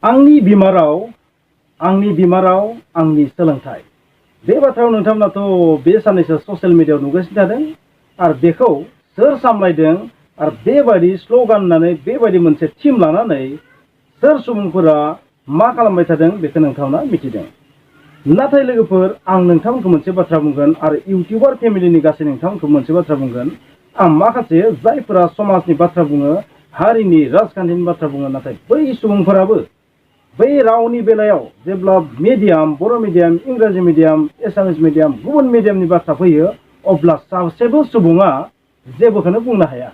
आंनि बिमा राव आंनि सोलोंथाइ बे बाथ्रायाव नोंथांमोनाथ' बे साननैसो ससियेल मिडियायाव नुगासिनो थादों आरो बेखौ सोर सामलायदों आरो बेबायदि स्ल'गान होननानै बेबायदि मोनसे थीम लानानै सोर सुबुंफोरा मा खालामबाय थादों बेखौ नोंथांमोना मिथिदों। नाथाय लोगोफोर आं नोंथांमोनखौ मोनसे बाथ्रा बुंगोन आरो इउटिउबार फेमिलिनि गासै नोंथांमोनखौ मोनसे बाथ्रा बुंगोन। आं माखासे जायफोरा समाजनि बाथ्रा बुङो हारिनि राजखान्थिनि बाथ्रा बुङो नाथाय बै सुबुंफोराबो बै रावनि बेलायाव जेब्ला मिडियाम बर' मिडियाम इंराजि मिडियाम एसामिस मिडियाम गुबुन मिडियामनि बाथ्रा फैयो अब्ला सासेबो सुबुङा जेबोखौनो बुंनो हाया।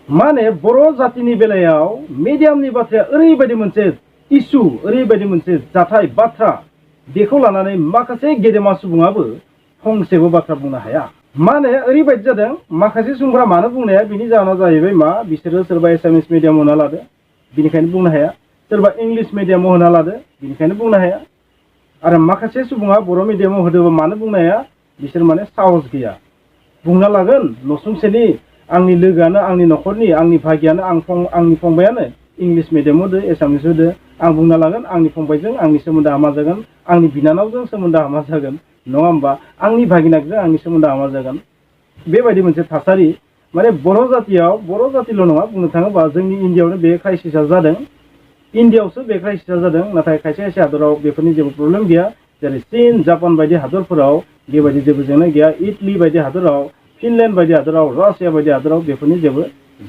माने बर' जातिनि बेलायाव मिडियामनि बाथ्राया ओरैबायदि मोनसे इस्यु ओरैबायदि मोनसे जाथाय बाथ्रा बेखौ लानानै माखासे गेदेमा सुबुङाबो फंसेबो बाथ्रा बुंनो हाया। माने ओरैबायदि जादों माखासे सुबुंफोरा मानो बुंनाया बिनि जाहोना जाहैबाय मा बिसोरो सोरबा एसामिस मिडियाम होना लादो बिनिखायनो बुंनो हाया, सोरबा इंलिश मिडियामाव होना लादो बिनिखायनो बुंनो हाया आरो माखासे सुबुङा बर' मिडियामाव होदोंबा मानो बुंनो हाया बिसोर माने साहस गैया। बुंना लागोन नसुंसेनि आंनि लोगोआनो आंनि न'खरनि आंनि भागियानो आंनि फंबायानो इंलिश मिडियामाव होदो एसामिस होदो आं बुंना लागोन आंनि फंबायजों आंनि सोमोन्दोआ हामा जागोन आंनि बिनानावजों सोमोन्दोआ हामा जागोन नङा होमबा आंनि भागिनाजों आंनि सोमोन्दोआ हामा जागोन। बेबायदि मोनसे थासारि माने बर' जातिल' नङा बुंनो थाङोबा जोंनि इण्डियाआवनो बे क्राइसिसआ जादों। इण्डियाआवसो बे क्राइसिसआ जादों नाथाय खायसे खायसे हादराव बेफोरनि जेबो प्रब्लेम गैया जेरै चीन जापान बायदि हादरफोराव बेबायदि जेबो जेंना गैया। इटली बायदि हादराव फिनलेण्ड बायदि हादराव रासिया बायदि हादराव बेफोरनि जेबो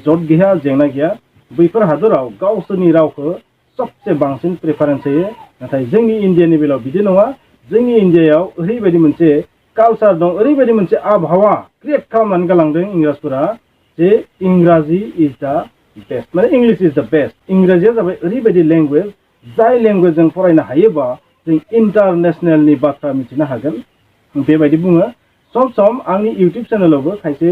जट गैया जेंना गैया। बैफोर हादराव गावसोरनि रावखौ सबसे बांसिन प्रेफारेन्स होयो नाथाय जोंनि इण्डियानि बेलायाव बिदि नङा। जोंनि इण्डियायाव ओरैबायदि मोनसे कालचार दं ओरैबायदि मोनसे आबहावा क्रिएट खालामनानै गालांदों इंराजफोरा जे इंराजि इज दा बेस्ट माने इंलिश इज दा बेस्ट। इंराजिया जाबाय ओरैबायदि लेंगुवेज जाय लेंगुवेजजों फरायनो हायोबा जों इन्टारनेसनेलनि बाथ्रा मिथिनो हागोन बेबायदि बुङो। सम सम आंनि इउटिउब चेनेलावबो खायसे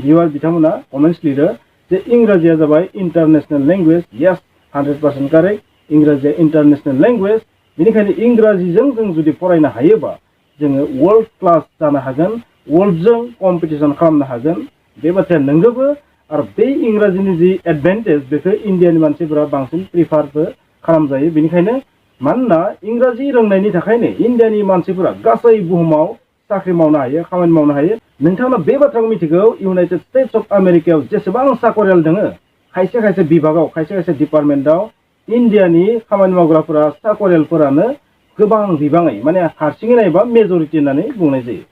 भिउआर बिथांमोना कमेन्ट्स लिरो जे इंराजिया जाबाय इन्टारनेसनेल लेंगुवेज। येस 100% कारेक्ट इंराजिया इन्टारनेसनेल लेंगुवेज। बेनिखायनो इंराजिजों जों जुदि फरायनो हायोबा जोङो वर्ल्ड क्लास जानो हागोन वर्ल्डजों कम्पिटिसन खालामनो हागोन बे बाथ्राया नंगौबो आरो बे इंराजिनि जि एडभान्टेज बेखौ इण्डियानि मानसिफोरा बांसिन प्रिफारबो खालामजायो। बेनिखायनो मानोना इंराजि रोंनायनि थाखायनो इण्डियानि मानसिफोरा गासै बुहुमाव साख्रि मावनो हायो खामानि मावनो हायो। नोंथाङा बे बाथ्राखौ मिथिगौ इउनाइटेड स्टेट्स अफ आमेरिकायाव जेसेबां साकरियाल दङ खायसे खायसे बिभागाव खायसे खायसे डिपार्टमेन्टआव इण्डियानि खामानि मावग्राफोरा साकरियालफोरानो गोबां बिबाङै माने हारसिङै नायोबा मेजरिटि होननानै बुंनाय जायो।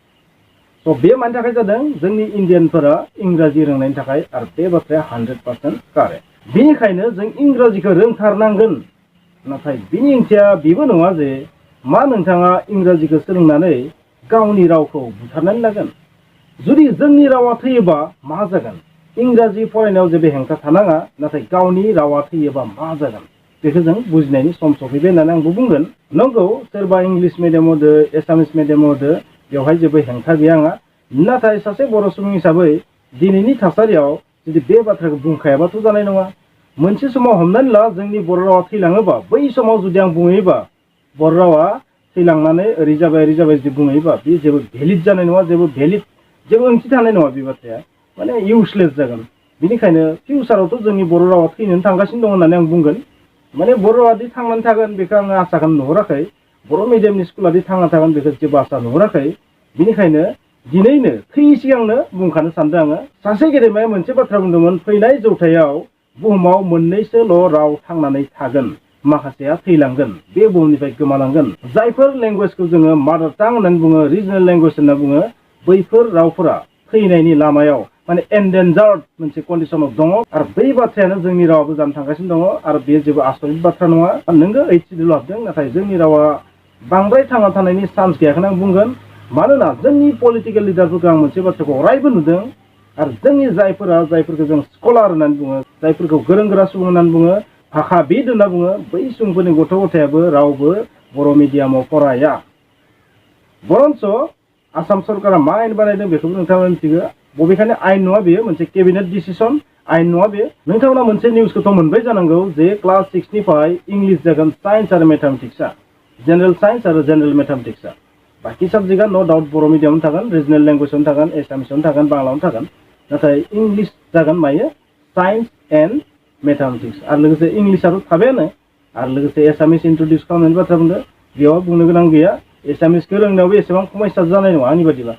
स' बे मानि थाखाय जादों जोंनि इण्डियानफोरा इंराजि रोंनायनि थाखाय आरो बे बाथ्राया 100% कारेक्ट। बेनिखायनो जों इंराजिखौ रोंथारनांगोन नाथाय बिनि ओंथिया बेबो नङा जे मा नोंथाङा इंराजिखौ सोलोंनानै गावनि रावखौ बुथारनानै लागोन। जुदि जोंनि रावा थैयोबा मा जागोन? इंराजि फरायनायाव जेबो हेंथा थानाङा नाथाय गावनि रावा थैयोबा मा जागोन बेखौ जों बुजिनायनि सम सफैबाय होननानै आंबो बुंगोन। नंगौ सोरबा इंलिश मिडियामाव होदो एसामिस मिडियामाव होदो बेवहाय जेबो हेंथा गैया आंहा। नाथाय सासे बर' सुबुं हिसाबै दिनैनि थासारियाव जुदि बे बाथ्राखौ बुंखायाबाथ' जानाय नङा। मोनसे समाव हमनानै ला जोंनि बर' रावा थैलाङोबा बै समाव जुदि आं बुंहैयोबा बर' रावा थैलांनानै ओरै जाबाय जुदि बुंहैयोबा बे जेबो भेलिड जानाय नङा जेबो ओंथि थानाय नङा बे बाथ्राया माने इउसलेस जागोन। बेनिखायनो फिउचारावथ' जोंनि बर' रावा थैनोनो थांगासिनो दं होननानै आं बुंगोन। माने बर' रावादि थांनानै थागोन बेखौ आङो आसाखौ नुहुराखै। बर' मिडियामनि स्कुलादि थांना थागोन बेखौ जेबो आसा नुहुराखै। बेनिखायनो दिनैनो थैयि सिगांनो बुंखानो सानदों आङो। सासे गेदेमाया मोनसे बाथ्रा बुंदोंमोन फैनाय जौथायाव बुहुमाव मोननैसोल' राव थांनानै थागोन माखासेया थैलांगोन बे बुहुमनिफ्राय गोमालांगोन। जायफोर लेंगुवेजखौ जोङो मादार टां होननानै बुङो रिजनेल लेंगुवेज होनना बुङो बैफोर रावफोरा थैनायनि लामायाव माने एन्डेन्जार्ड मोनसे कन्डिसनाव दङ आरो बै बाथ्रायानो जोंनि रावाबो जानो थांगासिनो दङ आरो बेयो जेबो आसरित बाथ्रा नङा। नोंगौ 8 सिडिउल हाबदों नाथाय जोंनि रावा बांद्राय थांना थानायनि चान्स गैयाखौनो आं बुंगोन। मानोना जोंनि पलिटिकेल लिडारफोरखौ आं मोनसे बाथ्राखौ अरायबो नुदों आरो जोंनि जायफोरखौ जों स्कलार होननानै बुङो जायफोरखौ गोरों गोरा सुबुं होननानै बुङो भाषाबिद होनना बुङो बै सुबुंफोरनि गथ' गथायाबो रावबो बर' मिडियामाव फराया। बरन्स आसाम सरकारा मा आयेन बानायदों बेखौबो नोंथाङा मिथिगौ। बबेखानि आयेन नङा बेयो मोनसे केबिनेट डिसिसन आयेन नङा बेयो। नोंथांमोना मोनसे निउसखौथ' मोनबाय जानांगौ जे क्लास 6 निफ्राय इंलिश जागोन साइन्स आरो मेथामेटिक्सआ जेनेरेल साइन्स आरो जेनेरेल मेथामेटिक्सआ बाकी साबजेक्टआ नो डाउट बर' मिडियामावनो थागोन रिजनेल लेंगुवेजआवनो थागोन एसामिसावनो थागोन बांलायावनो थागोन नाथाय इंलिश जागोन मायो साइन्स एन्ड मेथामेटिक्स आरो लोगोसे इंलिशआथ' थाबायानो आरो लोगोसे एसामिस इन्ट्रडिउस खालामनायनि बाथ्रा बुंदों बेयाव बुंनो गोनां गैया एसामिसखौ रोंनायावबो एसेबां खमायसा जानाय नङा आंनि बादिबा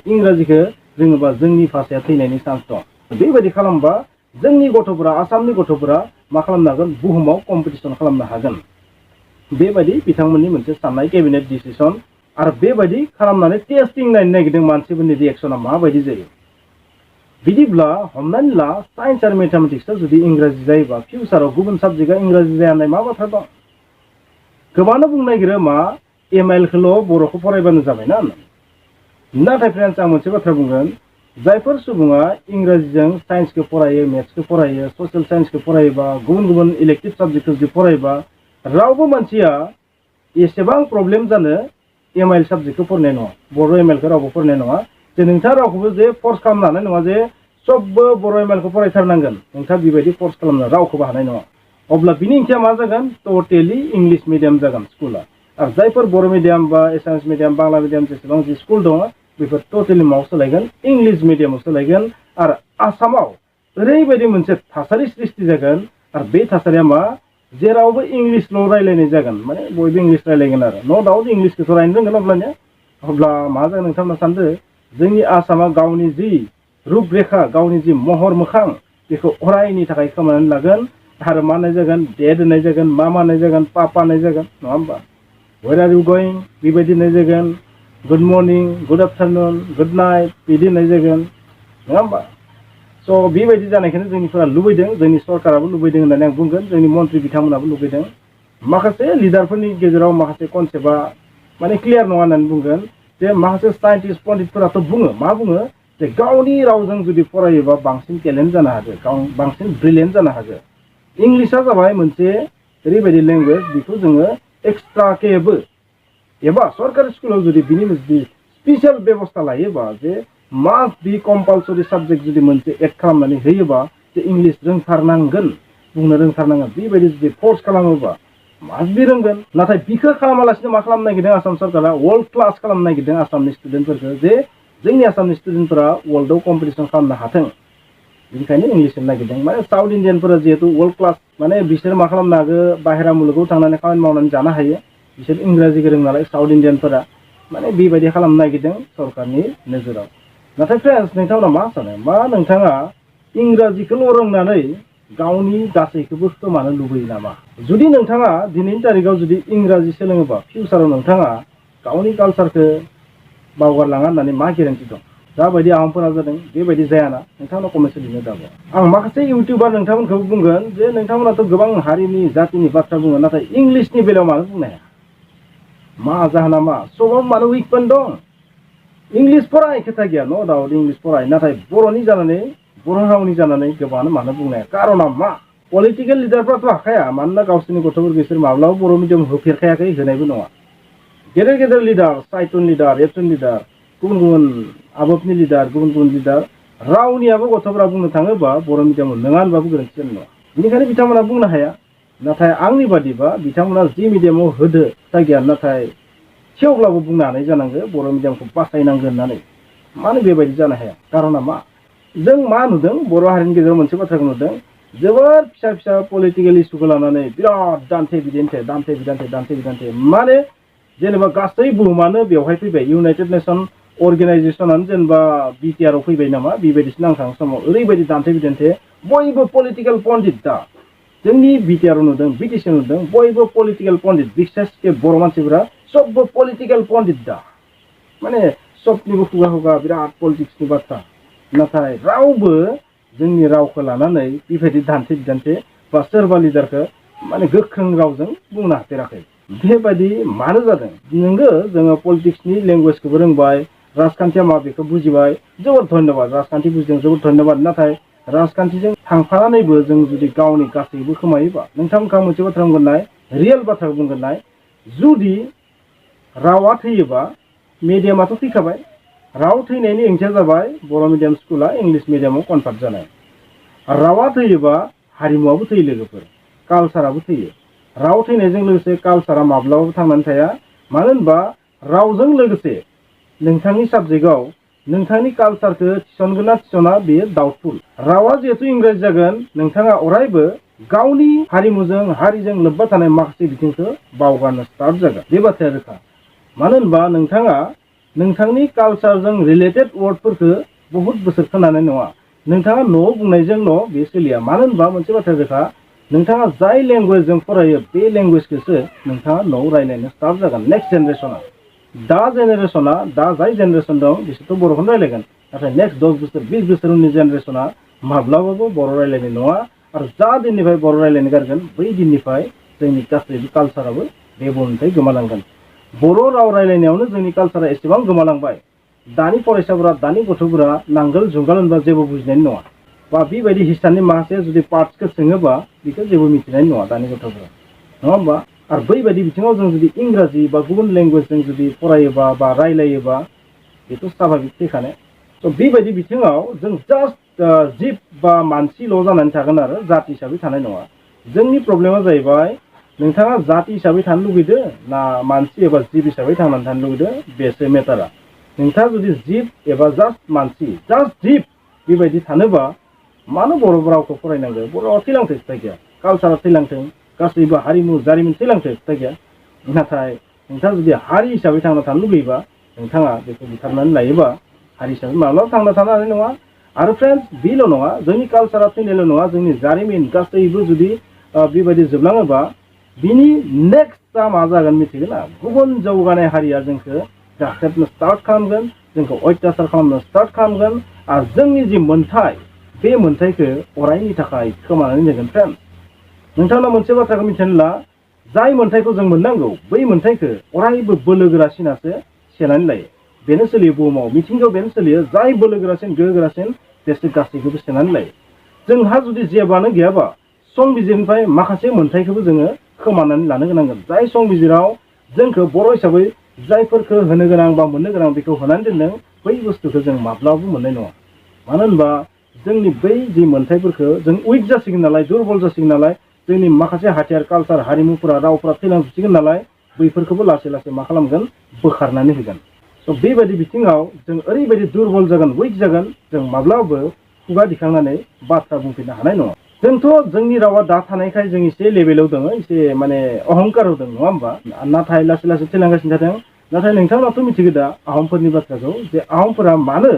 इंराजिखौ रोङोबा जोंनि भाषाया थैनायनि चान्स दं बेबायदि खालामबा जोंनि गथ'फोरा आसामनि गथ'फोरा मा खालामनो हागोन बुहुमाव कम्पिटिसन खालामनो हागोन बेबायदि बिथांमोननि मोनसे साननाय केबिनेट डिसिसन आरो बेबायदि खालामनानै टेस्टिं नायनो नागिरदों मानसिफोरनि रिएक्सना माबायदि जायो बिदिब्ला हमनानै ला साइन्स आरो मेथामेटिक्सआ जुदि इंराजि जायोबा फिउचाराव गुबुन साबजेक्टआ इंराजि जाया होननाय मा बाथ्रा दं गोबांनो बुंनो नागिरो मा एमआइएलखौल' बर'खौ फरायबानो जाबायना नाथाय फ्रेन्ड्स आं मोनसे बाथ्रा बुंगोन जायफोर सुबुङा इंराजिजों साइन्सखौ फरायो मेथ्सखौ फरायो ससियेल साइन्सखौ फरायोबा गुबुन गुबुन इलेक्टिभ साबजेक्टखौ जुदि फरायोबा रावबो मानसिया एसेबां प्रब्लेम जानो एमआइएल साबजेक्टखौ फरायनाय नङा बर' एमआइएलखौ रावबो फरायनाय नङा जे नोंथाङा रावखौबो जे फर्स खालामनो हानाय नङा जे सबबो बर' एमआइएलखौ फरायथारनांगोन नोंथाङा बेबायदि फर्स खालामनो रावखौबो हानाय नङा अब्ला बिनि ओंथिया मा जागोन टटेलि इंलिश मिडियाम जागोन स्कुला आरो जायफोर बर' मिडियाम बा एसामिस मिडियाम बांला मिडियाम जेसेबां जि स्कुल दङ बेफोर टटेलि माव सोलायगोन इंलिश मिडियामाव सोलायगोन आरो आसामाव ओरैबायदि मोनसे थासारि सृष्टि जागोन आरो बे थासारिया मा जेरावबो इंलिशल' रायलायनाय जागोन माने बयबो इंलिश रायलायगोन आरो न' डाउट इंलिशखौथ' रायनो रोंगोन अब्लानिया अब्ला मा जागोन नोंथांमोना सानदो जोंनि आसामा गावनि जि रुपरेखा गावनि जि महर मोखां बेखौ अरायनि थाखाय खोमानानै लागोन आरो मा होननाय जागोन डेड होननाय जागोन मा होननाय जागोन पापा होननाय जागोन नङा होमबा वेर आर इउ गोइं बेबायदि होननाय जागोन good morning good afternoon good night बिदि होननाय जागोन नङा होमबा स' बेबायदि जानायखौनो जोंनिफोरा लुबैदों जोंनि सरकाराबो लुबैदों होननानै आं बुंगोन जोंनि मन्त्रि बिथांमोनाबो लुबैदों माखासे लिडारफोरनि गेजेराव माखासे कनसेप्टआ माने क्लियार नङा होननानै बुंगोन जे माखासे साइन्टिस्ट पन्डितफोराथ' बुङो मा बुङो जे गावनि रावजों जुदि फरायोबा बांसिन टेलेन्ट जानो हागौ बांसिन ब्रिलियेन्ट जानो हागौ इंलिशआ जाबाय मोनसे ओरैबायदि लेंगुवेज बेखौ जोङो एक्सट्राकेबो एबा सरकारि स्कुलाव जुदि बिनि जुदि स्पेसियेल बेबस्था लायोबा जे मास्ट बि कम्पालसरि साबजेक्ट जुदि मोनसे एड खालामनानै होयोबा जे इंलिश रोंथारनांगोन बुंनो रोंथारनांगोन बेबायदि जुदि फर्स खालामोबा मास्ट बि रोंगोन नाथाय बिखौ खालामालासिनो मा खालामनो नागिरदों आसाम सरकारा वर्ल्ड क्लास खालामनो नागिरदों आसामनि स्टुडेन्टफोरखौ जे जोंनि आसामनि स्टुडेन्टफोरा वर्ल्डआव कम्पिटिसन खालामनो हाथों बेनिखायनो इंलिश होनो नागिरदों माने साउथ इण्डियानफोरा जिहेतु वर्ल्ड क्लास माने बिसोर मा खालामनो हागौ बाहेरा मुलुगाव थांनानै खामानि मावनानै जानो हायो बिसोर इंराजि गोरों नालाय साउथ इण्डियानफोरा माने बेबायदि खालामनो नागिरदों सरकारनि नोजोराव नाथाय फ्रेन्ड्स नोंथांमोना मा सानो मा नोंथाङा इंराजिखौल' रोंनानै गावनि गासैखौबो खोमानो लुबैयो नामा जुदि नोंथाङा दिनैनि तारिखाव जुदि इंराजि सोलोङोबा फिउचाराव नोंथाङा गावनि कालसारखौ बावगारलाङा होननानै मा गेरेन्टि दं जाबायदि आहमफोरा जादों बेबायदि जायाना नोंथांमोना कमेन्ट लिरनो दाबो आं माखासे इउटिउबार नोंथांमोनखौ बुंगोन जे नोंथांमोनाथ' गोबां हारिनि जातिनि बाथ्रा बुङो नाथाय इंलिशनि बेलायाव मानो बुंनो हाया मा जाहोना मा सबाव मानो उइक पइन्ट दं इंलिश फराय खोथा गैया न' डाउट इंलिश फराय नाथाय बर'नि जानानै बर' रावनि जानानै गोबाङानो मानो बुंनो हाया कारना मा पलिटिकेल लिडारफ्राथ' हाखाया मानोना गावसोरनि गथ'फोर बिसोर माब्लाबा बर' मिडियाम होफेरखायाखै होनायबो नङा गेदेर गेदेर लिडार साइटन लिडार एबसुन लिडार गुबुन गुबुन आबोबनि लिडार गुबुन गुबुन लिडार रावनियाबो गथ'फोरा बुंनो थाङोबा बर' मिडियामाव नङा होनबाबो गोरोन्थि जानाय नङा बेनिखायनो बिथांमोना बुंनो हाया नाथाय आंनि बादिबा बिथांमोना जि मिडियामाव होदो जायगाया नाथाय थेवब्लाबो बुंनो हानाय जानांगौ बर' मिडियामखौ बासायनांगौ होननानै मानो बेबायदि जानो हाया कारना मा जों मा नुदों बर' हारिनि गेजेराव मोनसे बाथ्राखौ नुदों जोबोद फिसा फिसा पलिटिकेल इस्युखौ लानानै बिराद दान्थे बिदान्थे माने जेनेबा गासै बुहुमानो बेवहाय फैबाय इउनाइटेड नेसन अर्गेनाइजेसनानो जेनेबा बिटिआरआव फैबाय नामा बेबायदिसो नांखां समाव ओरैबायदि दान्थे बिदान्थे बयबो पलिटिकेल पन्डित दा जोंनि बिटिआरआव नुदों बिटिसिआव नुदों बयबो पलिटिकेल पन्डित बिसेसके बर' मानसिफोरा सबबो पलिटिकेल पन्डित दा माने सबनिबो खुगा बिराद पलिटिक्सनि बाथ्रा नाथाय रावबो जोंनि रावखौ लानानै बेबायदि दान्थे बिदान्थे बा सोरबा लिडारखौ माने गोख्रों रावजों बुंनो हाफेराखै बेबायदि मानो जादों नोंगो जोङो पलिटिक्सनि लेंगुवेजखौबो रोंबाय राजखान्थिया मा बेखौ बुजिबाय जोबोद धन्यबाद राजखान्थि बुजिदों जोबोद धन्यबाद नाथाय राजखान्थिजों थांफानानैबो जों जुदि गावनि गासैबो खोमायोबा नोंथांमोनखौ मोनसे बाथ्रा बुंगोननाय रियेल बाथ्राखौ बुंगोननाय जुदि रावा थैयोबा मिडियामाथ' थैखाबाय राव थैनायनि ओंथिया जाबाय बर' मिडियाम स्कुला इंलिश मिडियामाव कनभार्ट जानाय रावा थैयोबा हारिमुआबो थैयो लोगोफोर कालसाराबो थैयो राव थैनायजों लोगोसे कालसारा माब्लाबाबो थांनानै थाया मानो होनबा रावजों लोगोसे नोंथांनि साबजेक्टआव नोंथांनि कालसारखौ थिसनगोन ना थिसना बेयो डाउटफुल रावा जिहेतु इंराजि जागोन नोंथाङा अरायबो गावनि हारिमुजों हारिजों लोब्बा थानाय माखासे बिथिंखौ बावगारनो स्टार्ट जागोन। बे बाथ्राया रोखा। मानो होनबा नोंथाङा नोंथांनि कालचारजों रिलेटेड वर्डफोरखौ बहुत बोसोर खोनानाय नङा। नोंथाङा न'आव बुंनायजोंल' बे सोलिया। मानो होनबा मोनसे बाथ्राया रोखा, नोंथाङा जाय लेंगुवेजजों फरायो बे लेंगुवेजखौसो नोंथाङा न'आव रायज्लायनो स्टार्ट जागोन। नेक्स्ट जेनेरेसना दा जाय जेनेरेसन दं बिसोरथ' बर'खौनो रायज्लायगोन। नाथाय नेक्स्ट 10 बोसोर 20 बोसोर उननि जेनेरेसना माब्लाबाबो बर' रायज्लायनाय नङा। आरो जा दिननिफ्राय बर' रायज्लायनो गारगोन बै दिननिफ्राय जोंनि गासैबो कालचाराबो बे बुहुमनिफ्राय गोमालांगोन। बर' राव रायज्लायनायावनो जोंनि कालचारा एसेबां गोमालांबाय। दानि फरायसाफोरा दानि गथ'फोरा नांगोल जुंगाल होनबा जेबो बुजिनाय नङा। बा बेबायदि हिसाननि माखासे जुदि पार्टसखौ सोङोबा बेखौ जेबो मिथिनाय नङा दानि गथ'फोरा, नङा होमबा? आरो बैबायदि बिथिङाव जों जुदि इंराजि बा गुबुन लेंगुवेजजों जुदि फरायोबा बा रायलायोबा बेथ' स्वाभाबिक फैखानाय। स' बेबायदि बिथिङाव जों जास्ट जिब बा मानसिल' जानानै थागोन आरो जाति हिसाबै थानाय नङा। जोंनि प्रब्लेमा जाहैबाय नोंथाङा जाति हिसाबै थानो लुगैदो ना मानसि एबा जिब हिसाबै थांनानै थानो लुगैदो, बेसो मेटारा। नोंथाङा जुदि जिब एबा जास्ट मानसि जास्ट जिब बेबायदि थानोबा मानो बर' रावखौ फरायनांगौ? बर' रावा थैलांथों, खोथा गैया। कालसारा थैलांथों, गासैबो हारिमु जारिमिन थैलांथों, खोथा गैया। नाथाय नोंथाङा जुदि हारि हिसाबै थांना थानो लुगैयोबा नोंथाङा बेखौ बुथारनानै लायोबा हारि हिसाबै माब्लाबा थांना थानो हानाय नङा। आरो फ्रेन्ड्स, बेल' नङा, जोंनि कालसारा थैनायल' नङा, जोंनि जारिमिन गासैबो जुदि बेबायदि जोबलाङोबा बिनि नेक्स्टआ मा जागोन मिथिगोन ना? गुबुन जौगानाय हारिया जोंखौ गाख्रेबनो स्टार्ट खालामगोन, जोंखौ अत्याचार खालामनो स्टार्ट खालामगोन। आरो जोंनि जि मोन्थाय बे मोन्थायखौ अरायनि थाखाय खोमानानै होगोन। फ्रेन्ड्स, नोंथांनाव मोनसे बाथ्राखौ मिथिनानै ला, जाय मोन्थायखौ जों मोननांगौ बै मोन्थायखौ अरायबो बोलोगोरासिनासो सेनानै लायो। बेनो सोलियो बुहुमाव, मिथिंगायाव बेनो सोलियो। जाय बोलोगोरासिन गोहोगोरासिन बेसो गासैखौबो सेनानै लायो। जोंहा जुदि जेबोआनो गैयाबा संबिजिरनिफ्राय माखासे मोन्थायखौबो जोङो खोमानानै लानो गोनांगोन। जाय संबिजिराव जोंखौ बर' हिसाबै जायफोरखौ होनो गोनां बा मोननो गोनां बेखौ होनानै दोनदों, बै बुस्थुखौ जों माब्लाबाबो मोननाय नङा। मानो होनबा जोंनि बै जि मोन्थायफोरखौ जों उइक जासिगोन नालाय, दुरबल जासिगोन नालाय, जोंनि माखासे हाथियार कालचार हारिमुफोरा रावफोरा थैलांजोबसिगोन नालाय, बैफोरखौबो लासै लासै मा खालामगोन? बोखारनानै होगोन। स' बेबायदि बिथिङाव जों ओरैबायदि दुरबल जागोन, उइक जागोन, जों माब्लाबाबो खुगा दिखांनानै बाथ्रा बुंफिननो हानाय नङा। जोंथ' जोंनि रावा दा थानायखाय जों एसे लेभेलाव दङ, एसे माने अहंकार होदों, नङा होमबा? नाथाय लासै लासै थैलांगासिनो थादों। नाथाय नोंथांनाथ' मिथिगौ दा आहमफोरनि बाथ्राखौ, जे आहमफोरा मानो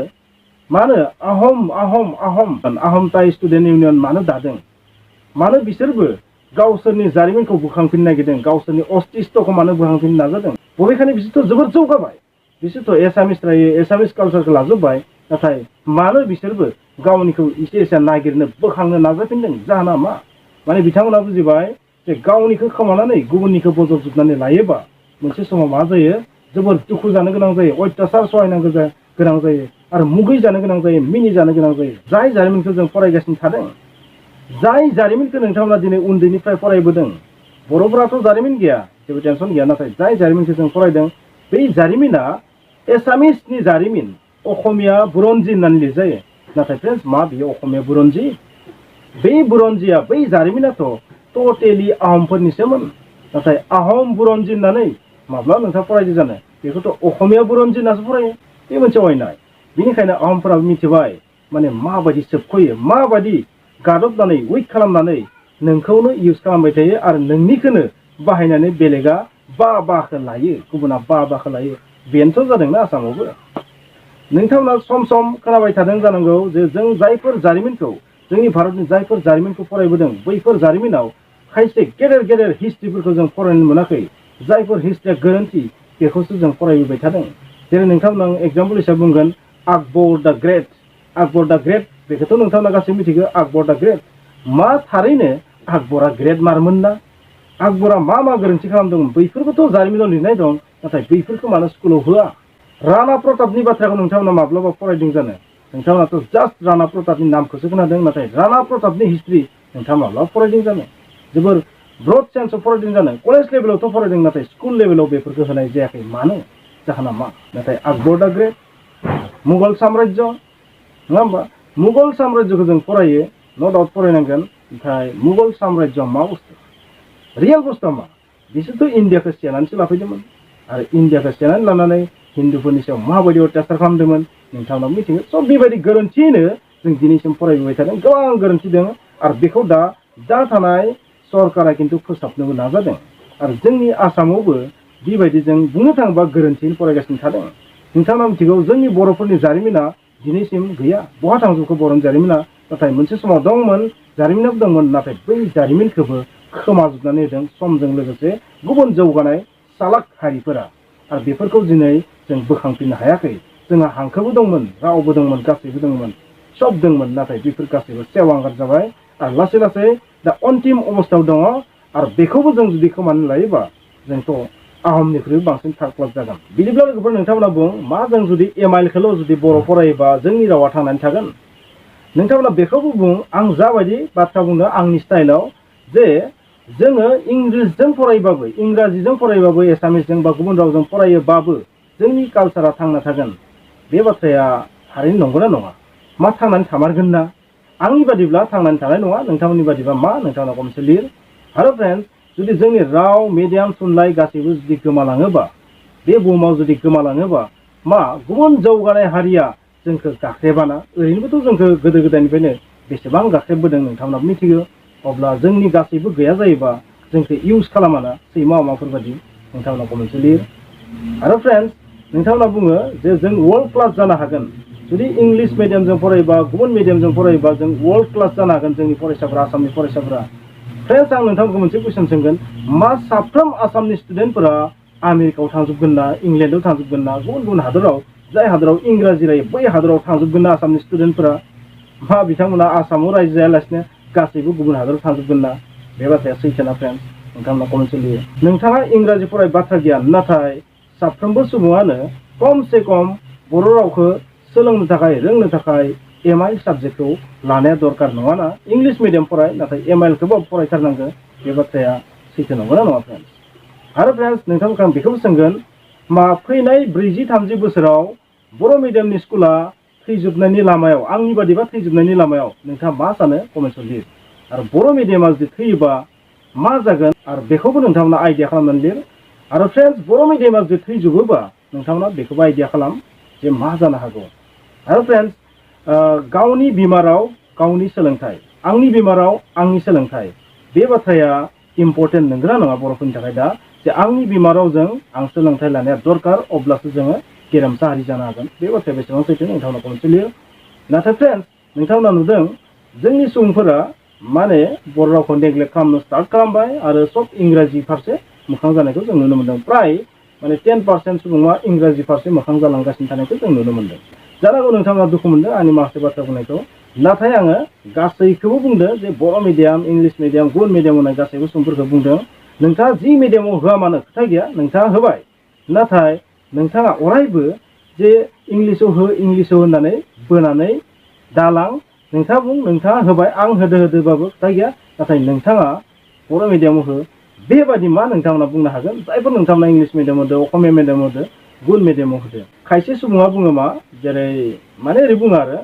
आहमताइ स्टुडेन्ट इउनियन मानो दादों? मानो बिसोरबो गावसोरनि जारिमिनखौ बोखांफिननो नागिरदों, गावसोरनि अस्तित्वखौ मानो बोखांफिननो नाजादों? बबेखानि बिसोरथ' जोबोद जौगाबाय, बिसोरथ' एसामिस रायो, एसामिस कालसारखौ लाजोबबाय। नाथाय मानो बिसोरबो गावनिखौ एसे एसे नागिरनो बोखांनो नाजाफिनदों? जाहोना मा? माने बिथांमोना बुजिबाय जे गावनिखौ खोमानानै गुबुननिखौ बजबजोबनानै लायोबा मोनसे समाव मा जायो? जोबोर दुखु जानो गोनां जायो, अत्याचार सहायनांगौ गोनां जायो, आरो मुगै जानो गोनां जायो, मिनि जानो गोनां जायो। जाय जारिमिनखौ जों फरायगासिनो थादों, जाय जारिमिनखौ नोंथांमोना दिनै उन्दैनिफ्राय फरायबोदों, बर'फोराथ' जारिमिन गैया, जेबो टेनसन गैया। नाथाय जाय जारिमिनखौ जों फरायदों बै जारिमिना एसामिसनि जारिमिन, असमिया बुरन्जि होननानै लिरजायो। नाथाय फ्रेन्ड्स, मा बियो असमिया बुरन्जि? बै बुरन्जिया, बै जारिमिनाथ' टटेलि आहमफोरनिसोमोन। नाथाय आहम बुरन्जि होननानै माब्ला नोंथाङा फरायदों जानो? बेखौथ' असमिया बुरन्जि होननासो फरायो। बे मोनसे अयनाय। बेनिखायनो आहमफोराबो मिथिबाय माने माबायदि सोबख'यो, माबायदि गादबनानै उइक खालामनानै नोंखौनो इउज खालामबाय थायो, आरो नोंनिखौनो बाहायनानै बेलेगा बाखौ लायो, गुबुना बाखौ लायो। बेनोथ' जादोंना आसामावबो। नोंथांमोना सम सम खोनाबाय थादों जानांगौ जे जों जायफोर जारिमिनखौ, जोंनि भारतनि जायफोर जारिमिनखौ फरायबोदों, बैफोर जारिमिनाव खायसे गेदेर गेदेर हिस्ट्रिफोरखौ जों फरायनो मोनाखै। जायफोर हिस्ट्रिया गोरोन्थि बेखौसो जों फरायबोबाय थादों। जेरै नोंथांमोना एग्जाम्पल हिसाबै बुंगोन आकबर दा ग्रेट। आकबर दा ग्रेट बेखौथ' नोंथांमोना गासैबो मिथिगौ, आकबर दा ग्रेट। मा थारैनो आकबरा ग्रेट मारमोन ना? आकबरा मा गोरोन्थि खालामदोंमोन? बैफोरखौथ' जारिमिनाव लिरनाय दं, नाथाय बैफोरखौ मानो स्कुलाव होआ? राणा प्रतापनि बाथ्राखौ नोंथांमोना माब्लाबा फरायदों जानो? नोंथांमोनाथ' जास्ट राणा प्रतापनि नामखौसो खोनादों, नाथाय राणा प्रतापनि हिस्ट्रि नोंथाङा माब्लाबा फरायदों जानो? जोबोर ब्रड सेन्सआव फरायदों जानो? कलेज लेभेलावथ' फरायदों, नाथाय स्कुल लेभेलाव बेफोरखौ होनाय जायाखै। मानो? जाहोना मा? नाथाय आकबर दा ग्रेट, मुगल साम्राज्य, नङा होमबा? मुगल साम्राज्यखौ जों फरायो, न' डाउट फरायनांगोन। ओमफ्राय मुगल साम्राज्यआ मा बुस्थु? रियेल बुस्थुआ मा? बिसोरथ' इन्डियाखौ सेनानैसो लाफैदोंमोन, आरो इन्डियाखौ सेनानै लानानै हिन्दुफोरनि सायाव माबायदि अत्याचार खालामदोंमोन नोंथांनाव मिथिगौ। स' बेबायदि गोरोन्थियैनो जों दिनैसिम फरायबोबाय थादों, गोबां गोरोन्थि दङ। आरो बेखौ दा दा थानाय सरकारा खिन्थु फोसाबनोबो नाजादों आरो जोंनि आसामावबो बेबायदि जों बुंनो थाङोबा गोरोन्थियै फरायगासिनो थादों। नोंथाङा मिथिगौ जोंनि बर'फोरनि जारिमिना दिनैसिम गैया। बहा थांजोबखो बर'नि जारिमिना? नाथाय मोनसे समाव दंमोन, जारिमिनाबो दंमोन, नाथाय बै जारिमिनखौबो खोमाजोबनानै होदों समजों लोगोसे गुबुन जौगानाय चालाक हारिफोरा। आरो बेफोरखौ दिनै जों बोखांफिननो हायाखै। जोंहा हांखोबो दंमोन, रावबो दंमोन, गासैबो दंमोन, सब दंमोन, नाथाय बेफोर गासैबो सेवांगार जाबाय आरो लासै लासै दा अन्तिम अबस्थायाव दङ। आरो बेखौबो जों जुदि खोमानानै लायोबा जोंथ' आहमनिख्रुइ बांसिन थार्ड क्लास जागोन। बिदिब्ला लोगोफोर नोंथांमोना बुं, मा जों जुदि एमाइलखौल' जुदि बर' फरायोबा जोंनि रावा थांनानै थागोन? नोंथांमोना बेखौबो बुं, आं जाबायदि बाथ्रा बुंनो आंनि स्टाइलाव, जे जोङो इंराजिजों फरायबाबो एसामिसजों बा गुबुन रावजों फरायोबाबो जोंनि कालसारा थांना थागोन। बे बाथ्राया थारैनो नंगौना नङा? मा थांनानै थामारगोन ना? आंनि बादिब्ला थांनानै थानाय नङा। नोंथांमोननि बादिब्ला मा? नोंथांमोना कमेन्टआव लिर। आरो फ्रेन्ड्स, जुदि जोंनि राव, मिडियाम, थुनलाइ गासैबो जुदि गोमालाङोबा, बे बुहुमाव जुदि गोमालाङोबा, मा गुबुन जौगानाय हारिया जोंखौ गाख्रेबाना? ओरैनोबोथ' जोंखौ गोदो गोदायनिफ्रायनो बेसेबां गाख्रेबबोदों नोंथांमोनाबो मिथिगौ। अब्ला जोंनि गासैबो गैया जायोबा जोंखौ इउज खालामाना सैमा अमाफोरबायदि? नोंथांमोना कमेन्टआव लिर। आरो फ्रेन्ड्स, नोंथांमोना बुङो जे जों वर्ल्ड क्लास जानो हागोन जुदि इंलिश मिडियामजों फरायोबा, गुबुन मिडियामजों फरायोबा जों वर्ल्ड क्लास जानो हागोन जोंनि फरायसाफोरा, आसामनि फरायसाफोरा। फ्रेन्ड्स, आं नोंथांखौ मोनसे कुइसन सोंगोन, मा साफ्रोम आसामनि स्टुडेन्टफोरा आमेरिकायाव थांजोबगोन ना, इंलेन्डआव थांजोबगोन ना, गुबुन गुबुन हादराव, जाय हादराव इंराजि रायो बै हादराव थांजोबगोन ना आसामनि स्टुडेन्टफोरा? मा बिथांमोना आसामाव रायजो जायालासिनो गासैबो गुबुन हादराव थांजोबगोन ना? बे बाथ्राया सैथोना फ्रेन्ड्स? नोंथांमोना कमेन्टआव लिर। नोंथाङा इंराजि फराय बाथ्रा गैया, नाथाय साफ्रोमबो सुबुङानो खमसे खम बर' रावखौ सोलोंनो थाखाय, रोंनो थाखाय एमआइल साबजेक्टखौ लानाया दरकार नङाना? इंलिश मिडियाम फराय, नाथाय एमआइलखौबो फरायथारनांगौ। बे बाथ्राया सैथो नंगौना नङा फ्रेन्ड्स? आरो फ्रेन्ड्स, नोंथांमोनखौ आं बेखौबो सोंगोन, मा फैनाय 40-30 बोसोराव बर' मिडियामनि स्कुला थैजोबनायनि लामायाव, आंनि बादिबा थैजोबनायनि लामायाव, नोंथाङा मा सानो? कमेन्टआव लिर। आरो बर' मिडियामा जुदि थैयोबा मा जागोन? आरो बेखौबो नोंथांमोना आइडिया खालामनानै लिर। आरो फ्रेन्ड्स, बर' मिडियामा जुदि थैजोबोबा नोंथांमोना बेखौबो आइडिया खालाम जे मा जानो हागौ। आरो फ्रेन्ड्स, गावनि बिमा राव गावनि सोलोंथाइ, आंनि बिमा राव आंनि सोलोंथाइ, बे बाथ्राया इम्पर्टेन्ट नंगौना नङा बर'फोरनि थाखाय दा? जे आंनि बिमा रावजों आं सोलोंथाइ लानाया दरकार, अब्लासो जोङो गेरेमसा हारि जानो हागोन। बे बाथ्राया बेसेबां सैथो नोंथांमोना कमेन्टआव लिर। नाथाय फ्रेन्ड्स, नोंथांमोना नुदों जोंनि सुबुंफोरा माने बर' रावखौ नेग्लेक्ट खालामनो स्टार्ट खालामबाय आरो सब इंराजि फारसे मोखां जानायखौ जों नुनो मोन्दों। प्राय माने 10% सुबुङा इंराजि फारसे मोखां जालांगासिनो थानायखौ जों नुनो मोन्दों। जानांगौ नोंथांमोना दुखु मोनदों आंनि माखासे बाथ्रा बुंनायखौ, नाथाय आङो गासैखौबो बुंदों जे बर' मिडियाम, इंलिश मिडियाम, गुबुन मिडियाम होनाय गासैबो सुबुंफोरखौ बुंदों। नोंथाङा जि मिडियामाव होआ मानो खोथा गैया, नोंथाङा होबाय, नाथाय नोंथाङा अरायबो जे इंलिसाव हो होननानै बोनानै दालां। नोंथाङा बुं, नोंथाङा होबाय, आं होदोबाबो खोथा गैया, नाथाय नोंथाङा बर' मिडियामाव हो। बेबादि मा नोंथांमोना बुंनो हागोन? जायफोर नोंथांमोना इंलिश मिडियाम होदो, असमिया मिडियाम होदो, गुबुन मिडियामाव होदो। खायसे सुबुङा बुङो मा, जेरै माने ओरै बुङो आरो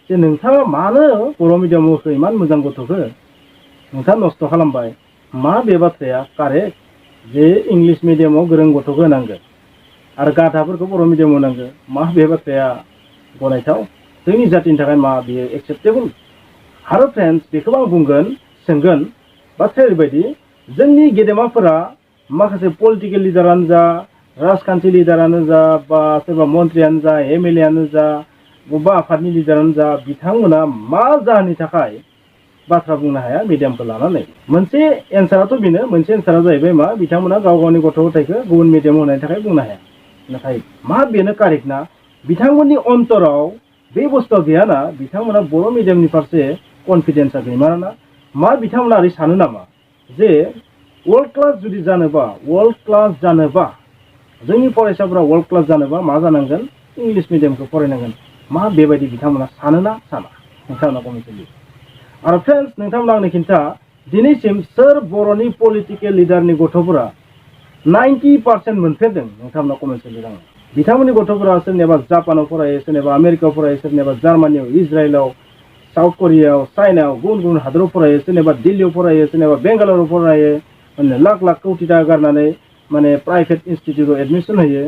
जे नोंथाङा मानो बर' मिडियामाव होखो इमान मोजां गथ'खौ, नोंथाङा नस्थ' खालामबाय। मा बे बाथ्राया कारेक्ट जे इंलिश मिडियामाव गोरों गथ'खौ होनांगौ आरो गाधाफोरखौ बर' मिडियामाव होनांगौ? मा बे बाथ्राया गनायथाव? जोंनि जातिनि थाखाय मा बेयो एक्सेप्टेबल? आरो फ्रेन्ड्स, बेखौबो आं बुंगोन, सोंगोन, बाथ्राया ओरैबायदि, जोंनि गेदेमाफोरा माखासे पलिटिकेल लिडारानो जा, राजखान्थि लिडारानो जा, बा सोरबा मन्थ्रियानो जा, एमएलएआनो जा, बबेबा आफादनि लिडारानो जा, बिथांमोना मा जाहोननि थाखाय बाथ्रा बुंनो हाया मिडियामखौ लानानै? मोनसे एन्साराथ' बेनो, मोनसे एन्सारा जाहैबाय मा, बिथांमोना गाव गावनि गथ' गथायखौ गुबुन मिडियामाव होनायनि थाखाय बुंनो हाया। नाथाय मा बेनो कारेक्ट ना? बिथांमोननि अन्तराव बे बुस्थुआ गैयाना, बिथांमोना बर' मिडियामनि फारसे कनफिडेन्सआ गैमाराना? मा बिथांमोना ओरै सानो नामा जे वर्ल्ड क्लास जुदि जानोबा, जोंनि फरायसाफोरा वर्ल्ड क्लास जानोबा मा जानांगोन? इंलिश मिडियामखौ फरायनांगोन। मा बेबायदि बिथांमोना सानोना साना? नोंथांमोना कमेन्टआव लिर। आरो फ्रेन्ड्स, नोंथांमोना आंनो खिन्था, दिनैसिम सोर बर'नि पलिटिकेल लिडारनि गथ'फोरा 90% मोनफेरदों? नोंथांमोना कमेन्टआव लिर। आङो बिथांमोननि गथ'फोरा सोरनिबा जापानाव फरायो, सोरनिबा आमेरिकायाव फरायो, सोरनिबा जार्मानियाव, इजराइलाव, साउथ करियायाव, चाइनायाव, गुबुन गुबुन हादराव फरायो, सोरनिबा दिल्लीयाव फरायो, सोरनिबा बेंगालराव फरायो, माने लाख लाख कौटि टाका गारनानै माने प्राइभेट इनस्टिटिउटआव एडमिसन होयो।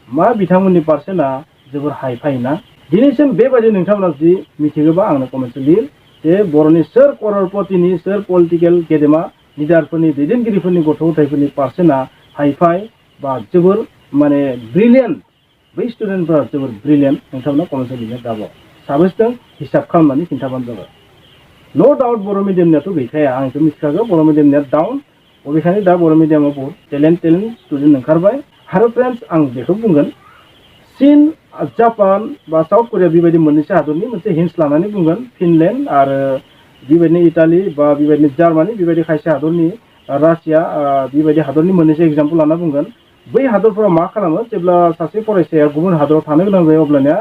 मा बिथांमोननि पार्सेन्टआ जोबोर हाइ फाइ ना? दिनैसिम बेबायदि नोंथांमोना जुदि मिथिगौबा आंनो कमेन्टआव लिर। जे बर'नि सोर कररपतिनि सोर पलिटिकेल गेदेमा लिडारफोरनि दैदेनगिरिफोरनि गथ' गथायफोरनि पार्सेन्टआ हाइफाइ बा जोबोर माने ब्रिलियेन्ट बै स्टुडेन्टफोरा जोबोर ब्रिलियेन्ट नोंथांमोना कमेन्टआव लिरनो दाबाव साबेसे हिसाब खालामनानै खिन्थाबानो जाबाय नो डाउट बर' मिडियामनियाथ' गैखाया आं बेखौ मिथिखागौ बर' मिडियामनिया डाउन बबेखानि दा बर' मिडियामाव बहुत टेलेन्ट स्टुडेन्ट ओंखारबाय आरो फ्रेन्ड्स आं बेखौ बुंगोन चीन जापान बा साउथ करिया बेबायदि मोननैसो हादरनि मोनसे हिन्स लानानै बुंगोन फिनलेण्ड आरो बेबायदिनो इटालि बा बेबायदिनो जार्मानि बेबायदि खायसे हादरनि रासिया बेबायदि हादरनि मोननैसो एग्जाम्पल लाना बुंगोन बै हादरफोराव मा खालामो जेब्ला सासे फरायसाया गुबुन हादराव थानो गोनां जायो अब्लानिया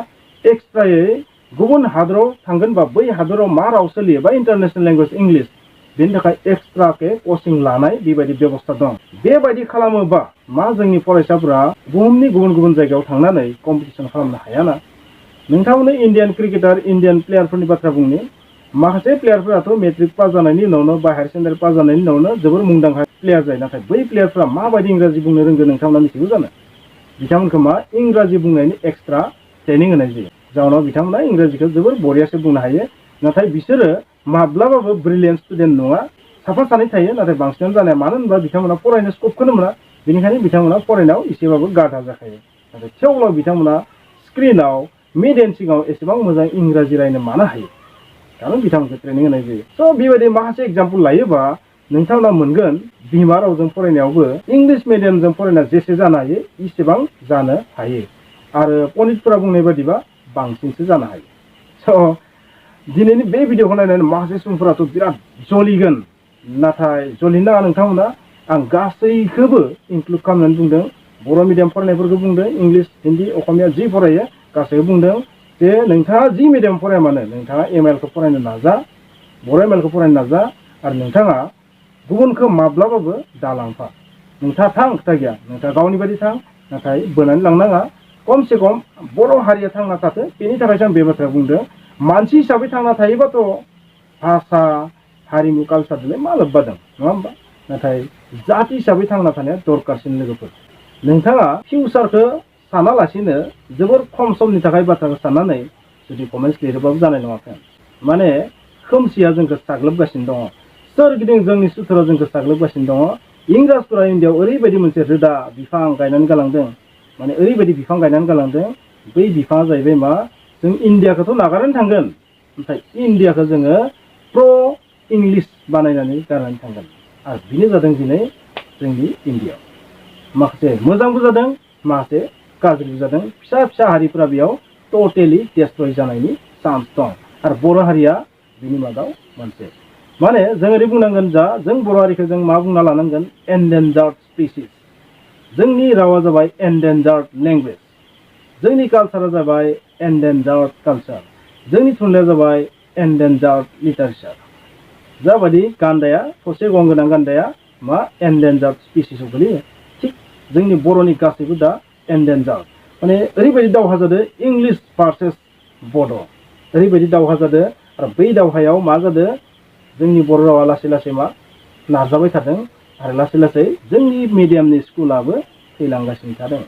एक्सट्रायै गुबुन हादराव थांगोन बा बै हादराव मा राव सोलियो बा इन्टारनेशनेल लेंगुवेज इंलिश बेनि थाखाय एक्सट्राके कचिं लानाय बेबायदि बेबस्था दं बेबायदि खालामोबा मा जोंनि फरायसाफोरा बुहुमनि गुबुन गुबुन जायगायाव थांनानै कम्पिटिसन खालामनो हायाना नोंथांमोननो इन्डियान क्रिकेटार इन्डियान प्लेयारफोरनि बाथ्रा बुंनि माखासे प्लेयारफोराथ' मेट्रिक पास जानायनि उनावनो बा हायार सेकेन्डारि पास जानायनि उनावनो जोबोर मुंदांखा प्लेयार जायो नाथाय बै प्लेयारफोरा माबायदि इंराजि बुंनो रोंगो नोंथांमोना मिथिगौ जानो बिथांमोनखौ मा इंराजि बुंनायनि एक्सट्रा ट्रेनिं होनाय जायो जाउनाव बिथांमोना इंराजिखौ जोबोर बरियासो बुंनो हायो नाथाय बिसोरो माब्लाबाबो ब्रिलियेन्ट स्टुडेन्ट नङा साफा सानै थायो नाथाय बांसिनानो जानाया मानो होनबा बिथांमोना फरायनो स्कपखौनो मोना बेनिखायनो बिथांमोना फरायनायाव एसेबाबो गाधा जाखायो नाथाय थेवब्लाबो बिथांमोना स्क्रिनाव मिडियानि सिगाङाव एसेबां मोजां इंराजि रायनो मानो हायो खारन बिथांमोनखौ ट्रेनिं होनाय जायो स' बेबायदि माखासे एग्जाम्पल लायोबा नोंथांमोना मोनगोन बिमा रावजों फरायनायावबो इंलिश मिडियामजों फरायना जेसे जानो हायो इसेबां जानो हायो आरो पण्डितफोरा बुंनाय बादिबा बांसिनसो जानो हायो स' दिनैनि बे भिडिअखौ नायनानै माखासे सुबुंफोराथ' बिराद जलिगोन नाथाय जलिनो नाङा नोंथांमोना आं गासैखौबो इनक्लुड खालामनानै बुंदों बर' मिडियाम फरायनायफोरखौ बुंदों इंलिश हिन्दी असमिया जि फरायो गासैबो बुंदों जे नोंथाङा जि मिडियाम फराया मानो नोंथाङा एमएलखौ फरायनो नाजा बर' एमएलखौ फरायनो नाजा आरो नोंथाङा गुबुनखौ माब्लाबाबो दालांफा नोंथाङा थां खोथा गैया नोंथाङा गावनि बायदि थां नाथाय बोनानै लांनाङा खमसे खम बर' हारिया थांना थाथों बेनि थाखायसो आं बे बाथ्राखौ बुंदों मानसि हिसाबै थांना थायोबाथ' भाषा हारिमु कालसारजोंलाय मा लोब्बा दं नङा होमबा नाथाय जाति हिसाबै थांना थानाया दरकारसिन लोगोफोर नोंथाङा फिउचारखौ सानालासिनो जोबोर खम समनि थाखाय बाथ्राखौ साननानै जुदि कमेन्ट्स लिरोबाबो जानाय नङा फ्रेन्ड माने खोमसिया जोंखौ साग्लोबगासिनो दङ सोरगिदिं जोंनि सुथुरा जोंखौ साग्लोबगासिनो दङ इंराजफोरा इन्डियाआव ओरैबायदि मोनसे रोदा बिफां गायनानै गालांदों माने ओरैबायदि बिफां गायनानै गालांदों बै बिफाङा जाहैबाय मा जों इन्डियाखौथ' नागारनानै थांगोन नाथाय इन्डियाखौ जोङो प्र' इंलिश बानायनानै गारनानै थांगोन आरो बेनो जादों दिनै जोंनि इन्डियाआव माखासे मोजांबो जादों माखासे गाज्रिबो जादों फिसा फिसा हारिफोरा बेयाव टटेलि डेस्ट्रय जानायनि चान्स दं आरो बर' हारिया बिनि मादाव मोनसे माने जों ओरै बुंनांगोन जा जों बर' हारिखौ जों मा बुंना लानांगोन एन्डेन्जार्ड स्पिसिस जोंनि रावा जाबाय एन्डेन्जार्ड लेंगुवेज जोंनि कालसारा जाबाय एन्डेन्जार्ड कालसार जोंनि थुनलाइया जाबाय एन्डेन्जार्ड लिटारेचार जाबायदि गान्दाया थसे गं गोनां गान्दाया मा एन्डेन्जार्ड स्पिसिसाव गोलैयो थिग जोंनि बर'नि गासैबो दा एन्डेन्जार्ड माने ओरैबायदि दावहा जादों इंलिश भार्सेस बड' ओरैबायदि दावहा जादों आरो बै दावहायाव मा जादों जोंनि बर' रावा लासै लासै मा नाजाबाय थादों आरो लासै लासै जोंनि मिडियामनि स्कुलाबो थैलांगासिनो थादों